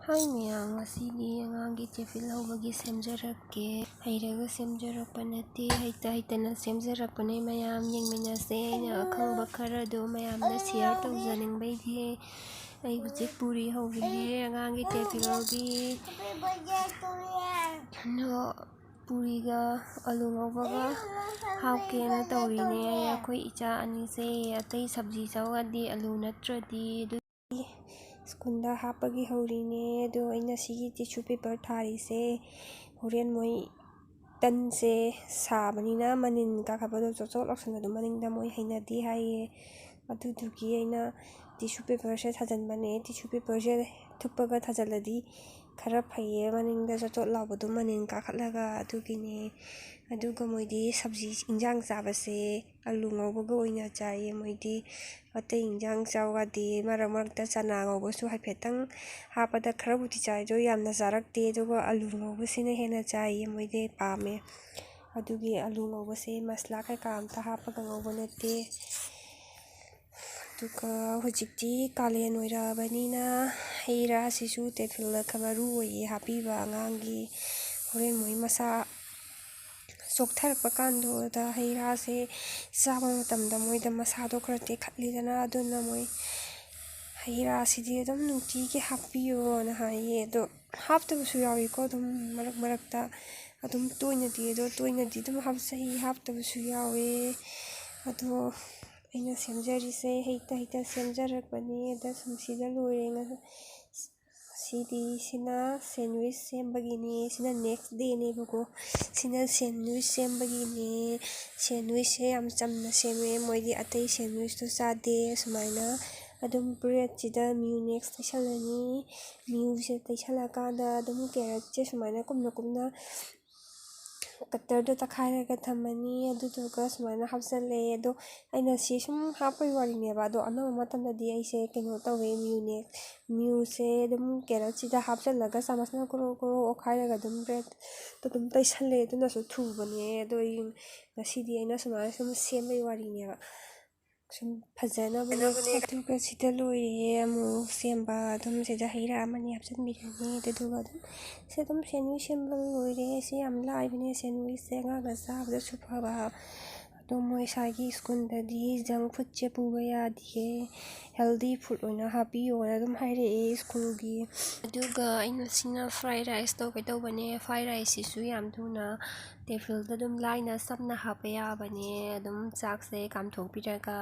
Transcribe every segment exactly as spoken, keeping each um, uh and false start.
ꯍꯥꯏ ꯃꯌꯥꯝ, ꯉꯁꯤꯗꯤ ꯑꯉꯥꯡꯒꯤ ꯇꯤꯐꯤꯟ ꯍꯧꯕꯒꯤ ꯁꯦꯝꯖꯔꯛꯀꯦ꯫ ꯍꯩꯔꯒ ꯁꯦꯝꯖꯔꯛꯄ ꯅꯠꯇꯦ, ꯍꯩꯇ ꯍꯩꯇꯅ ꯁꯦꯝꯖꯔꯛꯄꯅꯦ꯫ ꯃꯌꯥꯝ ꯌꯦꯡꯃꯤꯟꯅꯁꯦ꯫ ꯑꯩꯅ ꯑꯈꯪꯕ ꯈꯔꯗꯣ ꯃꯌꯥꯝꯗ ꯁꯤꯌꯔ ꯇꯧꯖꯅꯤꯡꯕꯩꯅꯦ꯫ ꯑꯩ ꯍꯧꯖꯤꯛ ꯄꯨꯔꯤ ꯍꯧꯔꯤꯌꯦ ꯑꯉꯥꯡꯒꯤ ꯇꯤꯐꯤꯟ ꯍꯧꯕꯤ꯫ ꯑꯗꯣ ꯄꯨꯔꯤꯒ ꯑꯂꯨ ꯉꯧꯕꯒ ꯍꯥꯞꯀꯦꯅ ꯇꯧꯔꯤꯅꯦ꯫ ꯑꯩꯈꯣꯏ ꯏꯆꯥ ꯑꯅꯤꯁꯦ ꯑꯇꯩ ꯁꯕꯖꯤ ꯆꯥꯎ ꯌꯥꯗꯦ, ꯑꯂꯨ ꯅꯠꯇ꯭ꯔꯗꯤ꯫ ꯑꯗꯨ ꯁ꯭ꯀꯨꯜꯗ ꯍꯥꯞꯄꯒꯤ ꯍꯧꯔꯤꯅꯦ꯫ ꯑꯗꯣ ꯑꯩꯅ ꯁꯤꯒꯤ ꯇꯤꯁꯨ ꯄꯦꯄꯔ ꯊꯥꯔꯤꯁꯦ, ꯍꯣꯔꯦꯟ ꯃꯣꯏ ꯇꯟꯁꯦ ꯁꯥꯕꯅꯤꯅ ꯃꯅꯤꯟ ꯀꯥꯈꯠꯄꯗꯣ ꯆꯣꯠ ꯆꯣꯠ ꯂꯥꯎꯁꯟꯕꯗꯣ ꯃꯅꯤꯡꯗ ꯃꯣꯏ ꯍꯩꯅꯗꯦ ꯍꯥꯏꯌꯦ꯫ ꯑꯗꯨꯗꯨꯒꯤ ꯑꯩꯅ ꯇꯤꯁꯨ ꯄꯦꯄꯔꯁꯦ ꯊꯥꯖꯤꯟꯕꯅꯦ꯫ ꯇꯤꯁꯨ ꯄꯦꯄꯔꯁꯦ ꯊꯨꯞꯄꯒ ꯊꯥꯖꯤꯜꯂꯗꯤ ꯈꯔ ꯐꯩꯌꯦ, ꯃꯅꯤꯡꯗ ꯆꯣꯠ ꯆꯣꯠ ꯂꯥꯎꯕꯗꯣ ꯃꯅꯤꯟ ꯀꯥꯈꯠꯂꯒ꯫ ꯑꯗꯨꯒꯤꯅꯦ꯫ ꯑꯗꯨꯒ ꯃꯣꯏꯗꯤ ꯁꯕꯖꯤ, ꯏꯟꯖꯥꯡ ꯆꯥꯕꯁꯦ ꯑꯂꯨ ꯉꯧꯕꯒ ꯑꯣꯏꯅ ꯆꯥꯏꯌꯦ ꯃꯣꯏꯗꯤ꯫ ꯑꯇꯩ ꯏꯟꯖꯥꯡ ꯆꯥꯎ ꯌꯥꯗꯦ꯫ ꯃꯔꯛ ꯃꯔꯛꯇ ꯆꯅꯥ ꯉꯧꯕꯁꯨ ꯍꯥꯏꯐꯦꯠꯇꯪ ꯍꯥꯞꯄꯗ ꯈꯔꯕꯨꯗꯤ ꯆꯥꯏ, ꯑꯗꯣ ꯌꯥꯝꯅ ꯆꯥꯔꯛꯇꯦ꯫ ꯑꯗꯨꯒ ꯑꯂꯨ ꯉꯧꯕꯁꯤꯅ ꯍꯦꯟꯅ ꯆꯥꯏꯌꯦ ꯃꯣꯏꯗꯤ, ꯄꯥꯝꯃꯦ꯫ ꯑꯗꯨꯒꯤ ꯑꯂꯨ ꯉꯧꯕꯁꯦ ꯃꯁꯂꯥ ꯀꯩꯀꯥ ꯑꯝꯇ ꯍꯥꯞꯄꯒ ꯉꯧꯕ ꯅꯠꯇꯦ꯫ ꯑꯗꯨꯒ ꯍꯧꯖꯤꯛꯇꯤ ꯀꯥꯂꯦꯟ ꯑꯣꯏꯔꯛꯑꯕꯅꯤꯅ ꯍꯩ ꯔꯥꯁꯤꯁꯨ ꯇꯦꯐꯤꯜꯗ ꯈꯔ ꯃꯔꯨ ꯑꯣꯏꯌꯦ ꯍꯥꯞꯄꯤꯕ ꯑꯉꯥꯡꯒꯤ꯫ ꯍꯣꯔꯦꯟ ꯃꯣꯏ ꯃꯁꯥ ꯆꯣꯛꯊꯔꯛꯄ ꯀꯥꯟꯗꯨꯗ ꯍꯩ ꯔꯥꯁꯦ ꯆꯥꯕ ꯃꯇꯝꯗ ꯃꯣꯏꯗ ꯃꯁꯥꯗꯣ ꯈꯔ ꯇꯦꯛꯈꯠꯂꯤꯗꯅ, ꯑꯗꯨꯅ ꯃꯣꯏ ꯍꯩ ꯔꯥꯁꯤꯗꯤ ꯑꯗꯨꯝ ꯅꯨꯡꯇꯤꯒꯤ ꯍꯥꯞꯄꯤꯌꯣꯅ ꯍꯥꯏꯌꯦ꯫ ꯑꯗꯣ ꯍꯥꯞꯇꯕꯁꯨ ꯌꯥꯎꯏꯀꯣ, ꯑꯗꯨꯝ ꯃꯔꯛ ꯃꯔꯛꯇ꯫ ꯑꯗꯨꯝ ꯇꯣꯏꯅꯗꯤ, ꯑꯗꯣ ꯇꯣꯏꯅꯗꯤ ꯑꯗꯨꯝ ꯍꯥꯞꯆꯩ, ꯍꯥꯞꯇꯕꯁꯨ ꯌꯥꯎꯋꯦ꯫ ꯑꯗꯣ ꯑꯩꯅ ꯁꯦꯝꯖꯔꯤꯁꯦ ꯍꯩꯇ ꯍꯩꯇ ꯁꯦꯝꯖꯔꯛꯄꯅꯦ꯫ ꯑꯗ ꯁꯨꯝ ꯁꯤꯗ ꯂꯣꯏꯔꯦ꯫ ꯉ-, ꯁꯤꯗꯤ, ꯁꯤꯅ ꯁꯦꯟꯋꯤꯁ ꯁꯦꯝꯕꯒꯤꯅꯦ꯫ ꯁꯤꯅ ꯅꯦꯛꯁ ꯗꯦꯅꯦꯕꯀꯣ꯫ ꯁꯤꯅ ꯁꯦꯟꯋꯤꯁ ꯁꯦꯝꯕꯒꯤꯅꯦ꯫ ꯁꯦꯟꯋꯤꯁꯁꯦ ꯌꯥꯝ ꯆꯝꯅ ꯁꯦꯝꯃꯦ꯫ ꯃꯣꯏꯗꯤ ꯑꯇꯩ ꯁꯦꯟꯋꯤꯁꯇꯣ ꯆꯥꯗꯦ꯫ ꯁꯨꯃꯥꯏꯅ ꯑꯗꯨꯝ ꯕ꯭ꯔꯦꯗꯁꯤꯗ ꯃꯤꯌꯨꯅꯦꯛꯁ ꯇꯩꯁꯜꯂꯅꯤ꯫ ꯃꯤꯌꯨꯁꯦ ꯇꯩꯁꯜꯂꯀꯥꯟꯗ ꯑꯗꯨꯝ ꯀꯦꯔꯠꯁꯦ ꯁꯨꯃꯥꯏꯅ ꯀꯨꯞꯅ ꯀꯨꯞꯅ ꯀꯠꯇꯔꯗ ꯇꯛꯈꯥꯏꯔꯒ ꯊꯝꯃꯅꯤ꯫ ꯑꯗꯨꯗꯨꯒ ꯁꯨꯃꯥꯏꯅ ꯍꯥꯞꯆꯜꯂꯦ꯫ ꯑꯗꯣ ꯑꯩꯅ ꯁꯤ ꯁꯨꯝ ꯍꯥꯞꯄꯒꯤ ꯋꯥꯔꯤꯅꯦꯕ꯫ ꯑꯗꯣ ꯑꯅꯝꯕ ꯃꯇꯝꯗꯗꯤ ꯑꯩꯁꯦ ꯀꯩꯅꯣ ꯇꯧꯋꯦ, ꯃꯤꯌꯨꯅꯦ-, ꯃꯤꯌꯨꯁꯦ ꯑꯗꯨꯝ ꯀꯦꯔꯠꯁꯤꯗ ꯍꯥꯞꯆꯜꯂꯒ ꯆꯥꯃꯁꯅ ꯀꯣꯔꯣ ꯀꯣꯔꯣ ꯑꯣꯠꯈꯥꯏꯔꯒ ꯑꯗꯨꯝ ꯕ꯭ꯔꯦꯗꯇ ꯑꯗꯨꯝ ꯇꯩꯁꯜꯂꯦ꯫ ꯑꯗꯨꯅꯁꯨ ꯊꯨꯕꯅꯦ꯫ ꯑꯗꯣ ꯑꯩ ꯉꯁꯤꯗꯤ ꯑꯩꯅ ꯁꯨꯃꯥꯏꯅ ꯁꯨꯝ ꯁꯦꯝꯕꯒꯤ ꯋꯥꯔꯤꯅꯦꯕ꯫ ꯁꯨꯝ ꯐꯖꯅꯕꯅꯦ꯫ ꯑꯗꯨꯒ ꯁꯤꯗ ꯂꯣꯏꯔꯦ ꯑꯃꯨꯛ ꯁꯦꯝꯕ꯫ ꯑꯗꯨꯝ ꯁꯤꯗ ꯍꯩ ꯔꯥ ꯑꯃꯅꯤ ꯍꯥꯞꯆꯤꯟꯕꯤꯔꯅꯤ꯫ ꯑꯗꯨꯗꯨꯒ ꯑꯗꯨꯝ ꯁꯤ ꯑꯗꯨꯝ ꯁꯦꯟꯋꯤꯁ ꯁꯦꯝꯕ ꯂꯣꯏꯔꯦ꯫ ꯁꯤ ꯌꯥꯝ ꯂꯥꯏꯕꯅꯦ ꯁꯦꯟꯋꯤꯁꯁꯦ, ꯑꯉꯥꯡꯅ ꯆꯥꯕꯗꯁꯨ ꯐꯕ꯫ ꯑꯗꯣ ꯃꯣꯏ ꯁ꯭ꯋꯥꯏꯒꯤ ꯁ꯭ꯀꯨꯜꯗꯗꯤ ꯖꯪ ꯐꯨꯗꯁꯦ ꯄꯨꯕ ꯌꯥꯗꯤꯌꯦ, ꯍꯦꯜꯗꯤ ꯐꯨꯗ ꯑꯣꯏꯅ ꯍꯥꯞꯄꯤꯌꯣꯅ ꯑꯗꯨꯝ ꯍꯥꯏꯔꯛꯑꯦ ꯁ꯭ꯀꯨꯜꯒꯤ꯫ ꯑꯗꯨꯒ ꯑꯩꯅ ꯁꯤꯅ ꯐ꯭ꯔꯥꯏ ꯔꯥꯏꯁ ꯇꯧꯒꯦ ꯇꯧꯕꯅꯦ꯫ ꯐ꯭ꯔꯥꯏ ꯔꯥꯏꯁꯁꯤꯁꯨ ꯌꯥꯝ ꯊꯨꯅ ꯇꯦꯕꯜꯗ ꯑꯗꯨꯝ ꯂꯥꯏꯅ ꯁꯝꯅ ꯍꯥꯞꯄ ꯌꯥꯕꯅꯦ꯫ ꯑꯗꯨꯝ ꯆꯥꯛꯁꯦ ꯀꯥꯝꯊꯣꯛꯄꯤꯔꯒ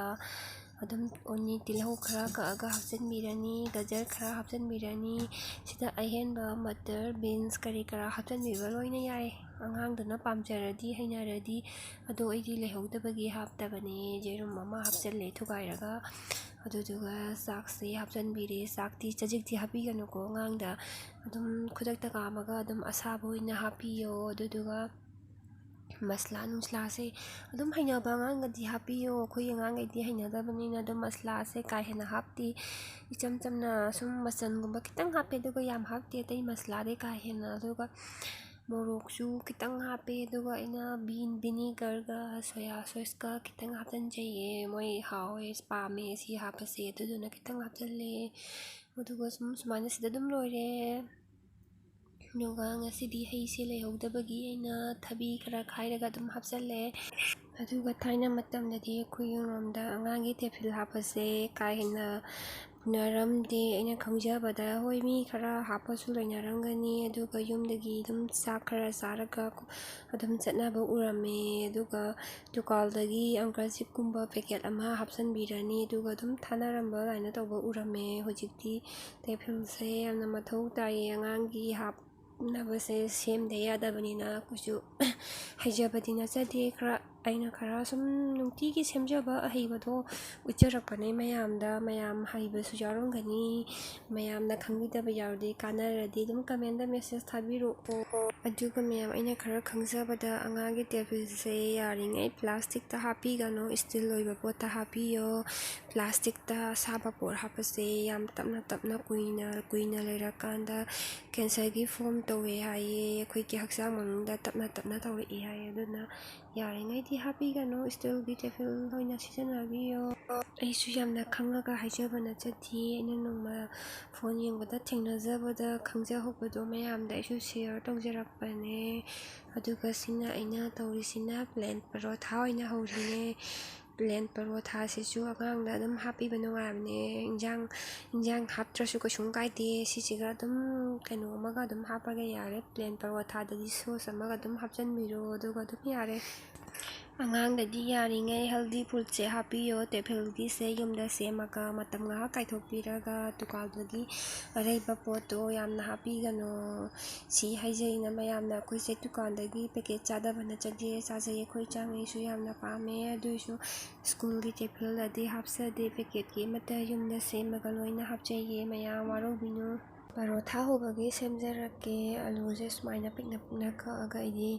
ꯑꯗꯨꯝ ꯑꯣꯅꯤ ꯇꯤꯜꯍꯧ ꯈꯔ ꯀꯛꯑꯒ ꯍꯥꯞꯆꯤꯟꯕꯤꯔꯅꯤ, ꯒꯖꯔ ꯈꯔ ꯍꯥꯞꯆꯤꯟꯕꯤꯔꯅꯤ꯫ ꯁꯤꯗ ꯑꯍꯦꯟꯕ ꯃꯇꯔ, ꯕꯤꯟꯁ ꯀꯔꯤ ꯀꯔꯥ ꯍꯥꯞꯆꯤꯟꯕꯤꯕ ꯂꯣꯏꯅ ꯌꯥꯏ꯫ ꯑꯉꯥꯡꯗꯨꯅ ꯄꯥꯝꯖꯔꯗꯤ, ꯍꯩꯅꯔꯗꯤ꯫ ꯑꯗꯣ ꯑꯩꯗꯤ ꯂꯩꯍꯧꯗꯕꯒꯤ ꯍꯥꯞꯇꯕꯅꯦ꯫ ꯌꯦꯔꯨꯝ ꯑꯃ ꯍꯥꯞꯆꯤꯜꯂꯦ ꯊꯨꯒꯥꯏꯔꯒ꯫ ꯑꯗꯨꯗꯨꯒ ꯆꯥꯛꯁꯦ ꯍꯥꯞꯆꯤꯟꯕꯤꯔꯦ꯫ ꯆꯥꯛꯇꯤ ꯆꯖꯤꯛꯇꯤ ꯍꯥꯞꯄꯤꯒꯅꯨꯀꯣ ꯑꯉꯥꯡꯗ꯫ ꯑꯗꯨꯝ ꯈꯨꯗꯛꯇ ꯀꯥꯝꯃꯒ ꯑꯗꯨꯝ ꯑꯁꯥꯕ ꯑꯣꯏꯅ ꯍꯥꯞꯄꯤꯌꯣ꯫ ꯑꯗꯨꯗꯨꯒ ꯃꯁꯂꯥ ꯅꯨꯡꯁꯂꯥꯁꯦ ꯑꯗꯨꯝ ꯍꯩꯅꯕ ꯑꯉꯥꯡꯒꯗꯤ ꯍꯥꯞꯄꯤꯌꯣ꯫ ꯑꯩꯈꯣꯏ ꯑꯉꯥꯡꯈꯩꯗꯤ ꯍꯩꯅꯗꯕꯅꯤꯅ ꯑꯗꯨꯝ ꯃꯁꯂꯥꯁꯦ ꯀꯥ ꯍꯦꯟꯅ ꯍꯥꯞꯇꯦ꯫ ꯏꯆꯝ ꯆꯝꯅ ꯁꯨꯝ ꯃꯆꯜꯒꯨꯝꯕ ꯈꯤꯇꯪ ꯍꯥꯞꯄꯦ, ꯑꯗꯨꯒ ꯌꯥꯝ ꯍꯥꯞꯇꯦ ꯑꯇꯩ ꯃꯁꯂꯥꯗꯤ ꯀꯥ ꯍꯦꯟꯅ꯫ ꯑꯗꯨꯒ ꯃꯣꯔꯣꯛꯁꯨ ꯈꯤꯇꯪ ꯍꯥꯞꯄꯦ꯫ ꯑꯗꯨꯒ ꯑꯩꯅ ꯕꯤꯟ ꯚꯤꯅꯤꯒꯔꯒ ꯁꯣꯌꯥ ꯁꯣꯁꯀ ꯈꯤꯇꯪ ꯍꯥꯞꯆꯤꯟꯖꯩꯌꯦ꯫ ꯃꯣꯏ ꯍꯥꯎꯋꯦ, ꯄꯥꯝꯃꯦ ꯁꯤ ꯍꯥꯞꯄꯁꯦ, ꯑꯗꯨꯗꯨꯅ ꯈꯤꯇꯪ ꯍꯥꯞꯆꯤꯜꯂꯦ꯫ ꯑꯗꯨꯒ ꯁꯨꯝ ꯁꯨꯃꯥꯏꯅ ꯁꯤꯗ ꯑꯗꯨꯝ ꯂꯣꯏꯔꯦ꯫ ꯑꯗꯨꯒ ꯉꯁꯤꯗꯤ ꯍꯩꯁꯦ ꯂꯩꯍꯧꯗꯕꯒꯤ ꯑꯩꯅ ꯊꯕꯤ ꯈꯔ ꯈꯥꯏꯔꯒ ꯑꯗꯨꯝ ꯍꯥꯞꯆꯜꯂꯦ꯫ ꯑꯗꯨꯒ ꯊꯥꯏꯅ ꯃꯇꯝꯗꯗꯤ ꯑꯩꯈꯣꯏ ꯌꯨꯝꯂꯣꯝꯗ ꯑꯉꯥꯡꯒꯤ ꯇꯦꯐꯤꯜ ꯍꯥꯞꯄꯁꯦ ꯀꯥ ꯍꯦꯟꯅ ꯄꯨꯅꯔꯝꯗꯦ꯫ ꯑꯩꯅ ꯈꯪꯖꯕꯗ, ꯍꯣꯏ, ꯃꯤ ꯈꯔ ꯍꯥꯞꯄꯁꯨ ꯂꯩꯅꯔꯝꯒꯅꯤ, ꯑꯗꯨꯒ ꯌꯨꯝꯗꯒꯤ ꯑꯗꯨꯝ ꯆꯥꯛ ꯈꯔ ꯆꯥꯔꯒ ꯑꯗꯨꯝ ꯆꯠꯅꯕ ꯎꯔꯝꯃꯦ꯫ ꯑꯗꯨꯒ ꯗꯨꯀꯥꯟꯗꯒꯤ ꯑꯪꯀꯜꯁꯤꯞꯀꯨꯝꯕ ꯄꯦꯀꯦꯠ ꯑꯃ ꯍꯥꯞꯆꯤꯟꯕꯤꯔꯅꯤ, ꯑꯗꯨꯒ ꯑꯗꯨꯝ ꯊꯥꯅꯔꯝꯕ ꯑꯗꯨꯃꯥꯏꯅ ꯇꯧꯕ ꯎꯔꯝꯃꯦ꯫ ꯍꯧꯖꯤꯛꯇꯤ ꯇꯦꯐꯤꯜꯁꯦ ꯌꯥꯝꯅ ꯃꯊꯧ ꯇꯥꯏꯌꯦ꯫ ꯑꯉꯥꯡꯒꯤ ꯍꯥꯞꯅꯕꯁꯦ ꯁꯦꯝꯗ ꯌꯥꯗꯕꯅꯤꯅ ꯑꯩꯈꯣꯏꯁꯨ ꯍꯩꯖꯕꯗꯤ ꯅꯠꯆꯗꯦ꯫ ꯈꯔ, ꯑꯩꯅ ꯈꯔ ꯁꯨꯝ ꯅꯨꯡꯇꯤꯒꯤ ꯁꯦꯝꯖꯕ ꯑꯍꯩꯕꯗꯣ ꯎꯠꯆꯔꯛꯄꯅꯦ ꯃꯌꯥꯝꯗ꯫ ꯃꯌꯥꯝ ꯍꯩꯕꯁꯨ ꯌꯥꯎꯔꯝꯒꯅꯤ꯫ ꯃꯌꯥꯝꯅ ꯈꯪꯕꯤꯗꯕ ꯌꯥꯎꯔꯗꯤ, ꯀꯥꯟꯅꯔꯗꯤ ꯑꯗꯨꯝ ꯀꯃꯦꯟꯗ ꯃꯦꯁꯦꯖ ꯊꯥꯕꯤꯔꯛꯑꯣ꯫ ꯑꯗꯨꯒ ꯃꯌꯥꯝ, ꯑꯩꯅ ꯈꯔ ꯈꯪꯖꯕꯗ, ꯑꯉꯥꯡꯒꯤ ꯇꯦꯕꯜꯁꯦ ꯌꯥꯔꯤꯉꯩ ꯄ꯭ꯂꯥꯁꯇꯤꯛꯇ ꯍꯥꯞꯄꯤꯒꯅꯨ, ꯏꯁꯇꯤꯜ ꯑꯣꯏꯕ ꯄꯣꯠꯇ ꯍꯥꯞꯄꯤꯌꯣ꯫ ꯄ꯭ꯂꯥꯁꯇꯤꯛꯇ ꯑꯁꯥꯕ ꯄꯣꯠ ꯍꯥꯞꯄꯁꯦ ꯌꯥꯝ ꯇꯞꯅ ꯇꯞꯅ ꯀꯨꯏꯅ ꯀꯨꯏꯅ ꯂꯩꯔꯀꯥꯟꯗ ꯀꯦꯟꯁꯔꯒꯤ ꯐꯣꯝ ꯇꯧꯋꯦ ꯍꯥꯏꯌꯦ꯫ ꯑꯩꯈꯣꯏꯒꯤ ꯍꯛꯆꯥꯡ ꯃꯅꯨꯡꯗ ꯇꯞꯅ ꯇꯞꯅ ꯇꯧꯔꯛꯏ ꯍꯥꯏꯌꯦ꯫ ꯑꯗꯨꯅ ꯌꯥꯔꯤꯉꯩꯗꯤ ꯍꯥꯞꯄꯤꯒꯅꯨ, ꯏꯁꯇꯤꯜꯒꯤ ꯇꯦꯕꯜ ꯑꯣꯏꯅ ꯁꯤꯖꯤꯟꯅꯕꯤꯌꯣ꯫ ꯑꯩꯁꯨ ꯌꯥꯝꯅ ꯈꯪꯉꯒ ꯍꯥꯏꯖꯕ ꯅꯠꯆꯗꯦ, ꯑꯩꯅ ꯅꯣꯡꯃ ꯐꯣꯟ ꯌꯦꯡꯕꯗ ꯊꯦꯡꯅꯖꯕꯗ ꯈꯪꯖꯍꯧꯕꯗꯣ ꯃꯌꯥꯝꯗ ꯑꯩꯁꯨ ꯁꯤꯌꯔ ꯇꯧꯖꯔꯛꯄꯅꯦ꯫ ꯑꯗꯨꯒ ꯁꯤꯅ ꯑꯩꯅ ꯇꯧꯔꯤꯁꯤꯅ ꯄ꯭ꯂꯦꯟ ꯄꯔꯣꯊꯥ ꯑꯣꯏꯅ ꯍꯧꯔꯤꯅꯦ꯫ ꯄ꯭ꯂꯦꯟ ꯄꯔꯣꯊꯥꯁꯤꯁꯨ ꯑꯉꯥꯡꯗ ꯑꯗꯨꯝ ꯍꯥꯞꯄꯤꯕ ꯅꯨꯡꯉꯥꯏꯕꯅꯦ꯫ ꯏꯟꯖꯥꯡ ꯏꯟꯖꯥꯡ ꯍꯥꯞꯇ꯭ꯔꯁꯨ ꯀꯩꯁꯨꯝ ꯀꯥꯏꯗꯦ꯫ ꯁꯤꯁꯤꯒ ꯑꯗꯨꯝ ꯀꯩꯅꯣ ꯑꯃꯒ ꯑꯗꯨꯝ ꯍꯥꯞꯄꯒ ꯌꯥꯔꯦ꯫ ꯄ꯭ꯂꯦꯟ ꯄꯔꯣꯊꯥꯗꯗꯤ ꯁꯣꯁ ꯑꯃꯒ ꯑꯗꯨꯝ ꯍꯥꯞꯆꯤꯟꯕꯤꯔꯣ, ꯑꯗꯨꯒ ꯑꯗꯨꯝ ꯌꯥꯔꯦ꯫ ꯑꯉꯥꯡꯗꯗꯤ ꯌꯥꯔꯤꯉꯩ ꯍꯦꯜꯗꯤ ꯐꯨꯗꯁꯦ ꯍꯥꯞꯄꯤꯌꯣ꯫ ꯇꯦꯕꯜꯒꯤꯁꯦ ꯌꯨꯝꯗ ꯁꯦꯝꯃꯒ ꯃꯇꯝ ꯉꯥꯏꯍꯥꯛ ꯀꯥꯏꯊꯣꯛꯄꯤꯔꯒ ꯗꯨꯀꯥꯟꯗꯒꯤ ꯑꯔꯩꯕ ꯄꯣꯠꯇꯣ ꯌꯥꯝꯅ ꯍꯥꯞꯄꯤꯒꯅꯨ꯫ ꯁꯤ ꯍꯥꯏꯖꯩꯅ ꯃꯌꯥꯝꯅ, ꯑꯩꯈꯣꯏꯁꯦ ꯗꯨꯀꯥꯟꯗꯒꯤ ꯄꯦꯀꯦꯠ ꯆꯥꯗꯕ ꯅꯠꯆꯗꯦ, ꯆꯥꯖꯩ꯫ ꯑꯩꯈꯣꯏ ꯏꯆꯥꯉꯩꯁꯨ ꯌꯥꯝꯅ ꯄꯥꯝꯃꯦ꯫ ꯑꯗꯨꯏꯁꯨ ꯁ꯭ꯀꯨꯜꯒꯤ ꯇꯦꯕꯜꯗꯗꯤ ꯍꯥꯞꯆꯗꯦ, ꯄꯦꯀꯦꯠꯀꯤ ꯑꯃꯠꯇ ꯌꯨꯝꯗ ꯁꯦꯝꯃꯒ ꯂꯣꯏꯅ ꯍꯥꯞꯆꯩꯌꯦ꯫ ꯃꯌꯥꯝ ꯋꯥꯔꯧꯕꯤꯅꯨ꯫ ꯄꯔꯣꯊꯥ ꯍꯧꯕꯒꯤ ꯁꯦꯝꯖꯔꯛꯀꯦ꯫ ꯑꯂꯨꯁꯦ ꯁꯨꯃꯥꯏꯅ ꯄꯤꯛꯅ ꯄꯤꯛꯅ ꯀꯛꯑꯒ ꯑꯩꯗꯤ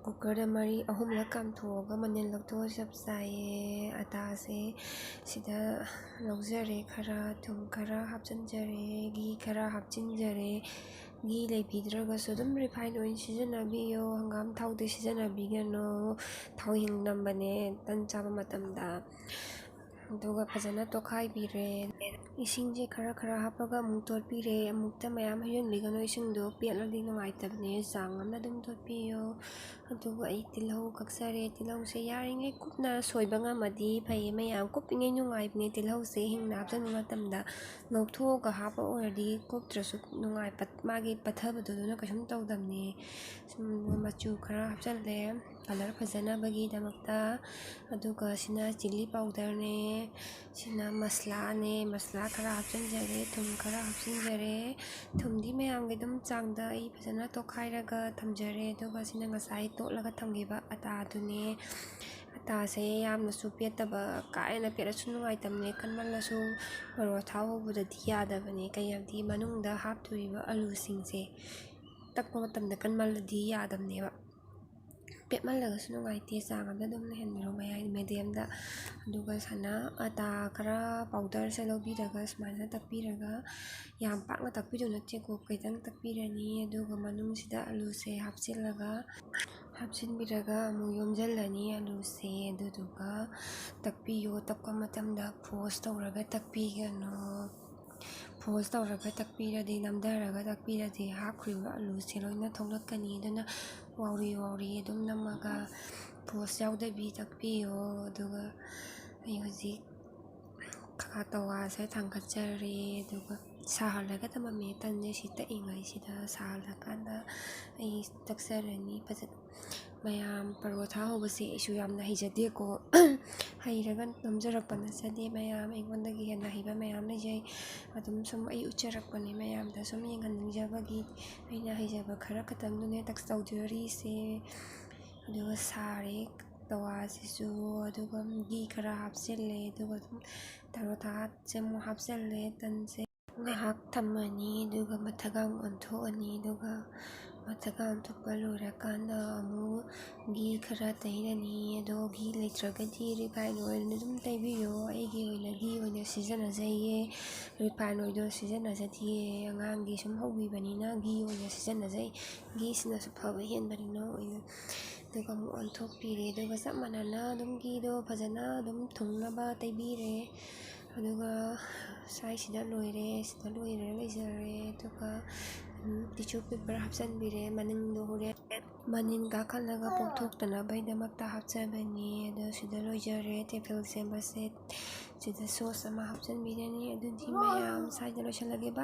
ꯀꯨꯀꯔꯗ ꯃꯔꯤ ꯑꯍꯨꯝꯂꯛ ꯀꯥꯝꯊꯣꯛꯑꯒ ꯃꯅꯤꯜ ꯂꯧꯊꯣꯛꯑ ꯆꯞ ꯆꯥꯏꯌꯦ꯫ ꯑꯇꯥꯁꯦ ꯁꯤꯗ ꯂꯧꯖꯔꯦ, ꯈꯔ ꯊꯨꯝ ꯈꯔ ꯍꯥꯞꯆꯤꯟꯖꯔꯦ, ꯘꯤ ꯈꯔ ꯍꯥꯞꯆꯤꯟꯖꯔꯦ꯫ ꯘꯤ ꯂꯩꯕꯤꯗ꯭ꯔꯒꯁꯨ ꯑꯗꯨꯝ ꯔꯤꯐꯥꯏꯟ ꯑꯣꯏꯜ ꯁꯤꯖꯤꯟꯅꯕꯤꯌꯣ꯫ ꯍꯪꯒꯥꯝ ꯊꯥꯎꯗꯤ ꯁꯤꯖꯤꯟꯅꯕꯤꯒꯅꯨ, ꯊꯥꯎ ꯍꯤꯡ ꯅꯝꯕꯅꯦ ꯇꯟ ꯆꯥꯕ ꯃꯇꯝꯗ꯫ ꯑꯗꯨꯒ ꯐꯖꯅ ꯇꯣꯠꯈꯥꯏꯕꯤꯔꯦ꯫ ꯏꯁꯤꯡꯁꯦ ꯈꯔ ꯈꯔ ꯍꯥꯞꯄꯒ ꯑꯃꯨꯛ ꯇꯣꯠꯄꯤꯔꯦ꯫ ꯑꯃꯨꯛꯇ ꯃꯌꯥꯝ ꯍꯩꯖꯤꯟꯕꯤꯒꯅꯨ, ꯏꯁꯤꯡꯗꯣ ꯄꯦꯠꯂꯗꯤ ꯅꯨꯡꯉꯥꯏꯇꯕꯅꯦ꯫ ꯆꯥꯡ ꯑꯃꯅ ꯑꯗꯨꯝ ꯇꯣꯠꯄꯤꯌꯣ꯫ ꯑꯗꯨꯒ ꯑꯩ ꯇꯤꯜꯍꯧ ꯀꯛꯆꯔꯦ꯫ ꯇꯤꯜꯍꯧꯁꯦ ꯌꯥꯔꯤꯉꯩ ꯀꯨꯞꯅ ꯁꯣꯏꯕ ꯉꯝꯃꯗꯤ ꯐꯩꯌꯦ꯫ ꯃꯌꯥꯝ ꯀꯨꯞꯄꯤꯉꯩ ꯅꯨꯡꯉꯥꯏꯕꯅꯦ꯫ ꯇꯤꯜꯍꯧꯁꯦ ꯍꯤꯡꯅ ꯍꯥꯞꯆꯤꯟꯕ ꯃꯇꯝꯗ ꯉꯧꯊꯣꯛꯑꯒ ꯍꯥꯞꯄ ꯑꯣꯏꯔꯗꯤ ꯀꯨꯞꯇ꯭ꯔꯁꯨ ꯅꯨꯡꯉꯥꯏ, ꯄꯠ-, ꯃꯥꯒꯤ ꯄꯠꯊꯕꯗꯨꯗꯨꯅ ꯀꯩꯁꯨꯝ ꯇꯧꯗꯕꯅꯦ꯫ ꯁꯨꯝ ꯃꯆꯨ ꯈꯔ ꯍꯥꯞꯆꯤꯜꯂꯦ, ꯀꯂꯔ ꯐꯖꯅꯕꯒꯤꯗꯃꯛꯇ꯫ ꯑꯗꯨꯒ ꯁꯤꯅ ꯆꯤꯂꯤ ꯄꯥꯎꯗꯔꯅꯦ, ꯁꯤꯅ ꯃꯁꯂꯥꯅꯦ, ꯃꯁꯂꯥ ꯈꯔ ꯍꯥꯞꯆꯤꯟꯖꯔꯦ, ꯊꯨꯝ ꯈꯔ ꯍꯥꯞꯆꯤꯟꯖꯔꯦ꯫ ꯊꯨꯝꯗꯤ ꯃꯌꯥꯝꯒꯤ ꯑꯗꯨꯝ ꯆꯥꯡꯗ ꯑꯩ ꯐꯖꯅ ꯇꯣꯠꯈꯥꯏꯔꯒ ꯊꯝꯖꯔꯦ꯫ ꯑꯗꯨꯒ ꯁꯤꯅ ꯉꯁꯥꯏ ꯇꯣꯠꯂꯒ ꯊꯝꯈꯤꯕ ꯑꯇꯥꯗꯨꯅꯦ꯫ ꯑꯇꯥꯁꯦ ꯌꯥꯝꯅꯁꯨ ꯄꯦꯠꯇꯕ, ꯀꯥ ꯍꯦꯟꯅ ꯄꯦꯠꯂꯁꯨ ꯅꯨꯡꯉꯥꯏꯇꯕꯅꯦ, ꯀꯟꯃꯜꯂꯁꯨ ꯄꯔꯣꯊꯥ ꯍꯧꯕꯗꯗꯤ ꯌꯥꯗꯕꯅꯦ꯫ ꯀꯩ ꯍꯥꯏꯕꯗꯤ ꯃꯅꯨꯡꯗ ꯍꯥꯞꯇꯣꯔꯤꯕ ꯑꯂꯨꯁꯤꯡꯁꯦ ꯇꯛꯄ ꯃꯇꯝꯗ ꯀꯟꯃꯜꯂꯗꯤ ꯌꯥꯗꯕꯅꯦꯕ꯫ ꯄꯦꯠꯃꯜꯂꯒꯁꯨ ꯅꯨꯡꯉꯥꯏꯇꯦ, ꯆꯥꯡ ꯑꯃꯗ ꯑꯗꯨꯝ ꯂꯩꯍꯟꯕꯤꯔꯣ, ꯃꯌꯥꯏ ꯃꯦꯗꯤꯌꯝꯗ꯫ ꯑꯗꯨꯒ ꯁꯅꯥ ꯑꯇꯥ ꯈꯔ ꯄꯥꯎꯗꯔꯁꯦ ꯂꯧꯕꯤꯔꯒ ꯁꯨꯃꯥꯏꯅ ꯇꯛꯄꯤꯔꯒ, ꯌꯥꯝ ꯄꯥꯛꯅ ꯇꯛꯄꯤꯗꯧ ꯅꯠꯇꯦꯀꯣ, ꯈꯤꯇꯪ ꯇꯛꯄꯤꯔꯅꯤ꯫ ꯑꯗꯨꯒ ꯃꯅꯨꯡꯁꯤꯗ ꯑꯂꯨꯁꯦ ꯍꯥꯞꯆꯤꯜꯂꯒ ꯍꯥꯞꯆꯤꯟꯕꯤꯔꯒ ꯑꯃꯨꯛ ꯌꯣꯝꯁꯤꯜꯂꯅꯤ ꯑꯂꯨꯁꯦ꯫ ꯑꯗꯨꯗꯨꯒ ꯇꯛꯄꯤꯌꯣ꯫ ꯇꯛꯄ ꯃꯇꯝꯗ ꯐꯣꯔꯁ ꯇꯧꯔꯒ ꯇꯛꯄꯤꯒꯅꯨ꯫ ꯐꯣꯔꯁ ꯇꯧꯔꯒ ꯇꯛꯄꯤꯔꯗꯤ, ꯅꯝꯊꯔꯒ ꯇꯛꯄꯤꯔꯗꯤ ꯍꯥꯞꯈ꯭ꯔꯤꯕ ꯑꯂꯨꯁꯦ ꯂꯣꯏꯅ ꯊꯣꯛꯂꯛꯀꯅꯤ꯫ ꯑꯗꯨꯅ ꯋꯥꯎꯔꯤ ꯋꯥꯎꯔꯤ ꯑꯗꯨꯝ ꯅꯝꯃꯒ ꯐꯣꯔꯁ ꯌꯥꯎꯗꯕꯤ ꯇꯛꯄꯤꯌꯣ꯫ ꯑꯗꯨꯒ ꯑꯩ ꯍꯧꯖꯤꯛ ꯈꯥ ꯇꯋꯥꯁꯦ ꯊꯥꯡꯒꯠꯆꯔꯦ꯫ ꯑꯗꯨꯒ ꯁꯥꯍꯜꯂꯒ ꯊꯝꯃꯝꯃꯦ ꯇꯟꯁꯦ꯫ ꯁꯤ ꯇꯛꯏꯉꯩꯁꯤꯗ ꯁꯥꯍꯜꯂꯀꯥꯟꯗ ꯑꯩ ꯇꯛꯆꯔꯅꯤ ꯐꯖꯅ꯫ ꯃꯌꯥꯝ, ꯄꯔꯣꯊꯥ ꯍꯧꯕꯁꯦ ꯑꯩꯁꯨ ꯌꯥꯝꯅ ꯍꯩꯖꯗꯦꯀꯣ꯫ ꯍꯩꯔꯒ ꯅꯝꯖꯔꯛꯄ ꯅꯠꯆꯗꯦ ꯃꯌꯥꯝ, ꯑꯩꯉꯣꯟꯗꯒꯤ ꯍꯦꯟꯅ ꯍꯩꯕ ꯃꯌꯥꯝ ꯂꯩꯖꯩ꯫ ꯑꯗꯨꯝ ꯁꯨꯝ ꯑꯩ ꯎꯠꯆꯔꯛꯄꯅꯦ ꯃꯌꯥꯝꯗ ꯁꯨꯝ ꯌꯦꯡꯍꯟꯅꯤꯡꯖꯕꯒꯤ꯫ ꯑꯩꯅ ꯍꯩꯖꯕ ꯈꯔ ꯈꯛꯇꯪꯗꯨꯅꯦ ꯇꯛꯁ ꯇꯧꯖꯔꯤꯁꯦ꯫ ꯑꯗꯨꯒ ꯁꯥꯔꯦ ꯇꯋꯥꯁꯤꯁꯨ꯫ ꯑꯗꯨꯒ ꯘꯤ ꯈꯔ ꯍꯥꯞꯆꯤꯜꯂꯦ꯫ ꯑꯗꯨꯒ ꯑꯗꯨꯝ ꯄꯔꯣꯊꯥꯁꯦ ꯑꯃꯨꯛ ꯍꯥꯞꯆꯤꯜꯂꯦ ꯇꯟꯁꯦ꯫ ꯉꯥꯏꯍꯥꯛ ꯊꯝꯃꯅꯤ꯫ ꯑꯗꯨꯒ ꯃꯊꯛꯒ ꯑꯃꯨꯛ ꯑꯣꯟꯊꯣꯛꯑꯅꯤ꯫ ꯑꯗꯨꯒ ꯃꯊꯛꯒ ꯑꯣꯟꯊꯣꯛꯄ ꯂꯣꯏꯔꯀꯥꯟꯗ ꯑꯃꯨꯛ ꯘꯤ ꯈꯔ ꯇꯩꯔꯅꯤ꯫ ꯑꯗꯣ ꯘꯤ ꯂꯩꯇ꯭ꯔꯒꯗꯤ ꯔꯤꯐꯥꯏꯟ ꯑꯣꯏꯜ ꯑꯗꯨꯝ ꯇꯩꯕꯤꯌꯣ꯫ ꯑꯩꯒꯤ ꯑꯣꯏꯅ ꯘꯤ ꯑꯣꯏꯅ ꯁꯤꯖꯤꯟꯅꯖꯩꯌꯦ, ꯔꯤꯐꯥꯏꯟ ꯑꯣꯏꯜꯗꯣ ꯁꯤꯖꯤꯟꯅꯖꯗꯤꯌꯦ꯫ ꯑꯉꯥꯡꯒꯤ ꯁꯨꯝ ꯍꯧꯕꯤꯕꯅꯤꯅ ꯘꯤ ꯑꯣꯏꯅ ꯁꯤꯖꯤꯟꯅꯖꯩ꯫ ꯘꯤꯁꯤꯅꯁꯨ ꯐꯕ ꯍꯦꯟꯕꯅꯤꯅ ꯑꯣꯏꯅ꯫ ꯑꯗꯨꯒ ꯑꯃꯨꯛ ꯑꯣꯟꯊꯣꯛꯄꯤꯔꯦ꯫ ꯑꯗꯨꯒ ꯆꯞ ꯃꯥꯟꯅꯅ ꯑꯗꯨꯝ ꯘꯤꯗꯣ ꯐꯖꯅ ꯑꯗꯨꯝ ꯊꯨꯡꯅꯕ ꯇꯩꯕꯤꯔꯦ꯫ ꯑꯗꯨꯒ ꯁ꯭ꯋꯥꯏꯁꯤꯗ ꯂꯣꯏꯔꯦ꯫ ꯁꯤꯗ ꯂꯣꯏꯔꯦ, ꯂꯩꯖꯔꯦ꯫ ꯑꯗꯨꯒ ꯇꯤꯁꯨ ꯄꯦꯄꯔ ꯍꯥꯞꯆꯤꯟꯕꯤꯔꯦ꯫ ꯃꯅꯤꯡꯗꯣ ꯍꯣꯔꯦꯟ ꯃꯅꯤꯡ ꯀꯥꯈꯠꯂꯒ ꯄꯣꯞꯊꯣꯛꯇꯅꯕꯒꯤꯗꯃꯛꯇ ꯍꯥꯞꯆꯕꯅꯤ꯫ ꯑꯗꯣ ꯁꯤꯗ ꯂꯣꯏꯖꯔꯦ ꯇꯦꯐꯤꯜ ꯁꯦꯝꯕꯁꯦ꯫ ꯁꯤꯗ ꯁꯣꯁ ꯑꯃ ꯍꯥꯞꯆꯤꯟꯕꯤꯔꯅꯤ꯫ ꯑꯗꯨꯗꯤ ꯃꯌꯥꯝ ꯁ꯭ꯋꯥꯏꯗ ꯂꯣꯏꯁꯤꯜꯂꯒꯦ꯫ ꯕꯥꯏ꯫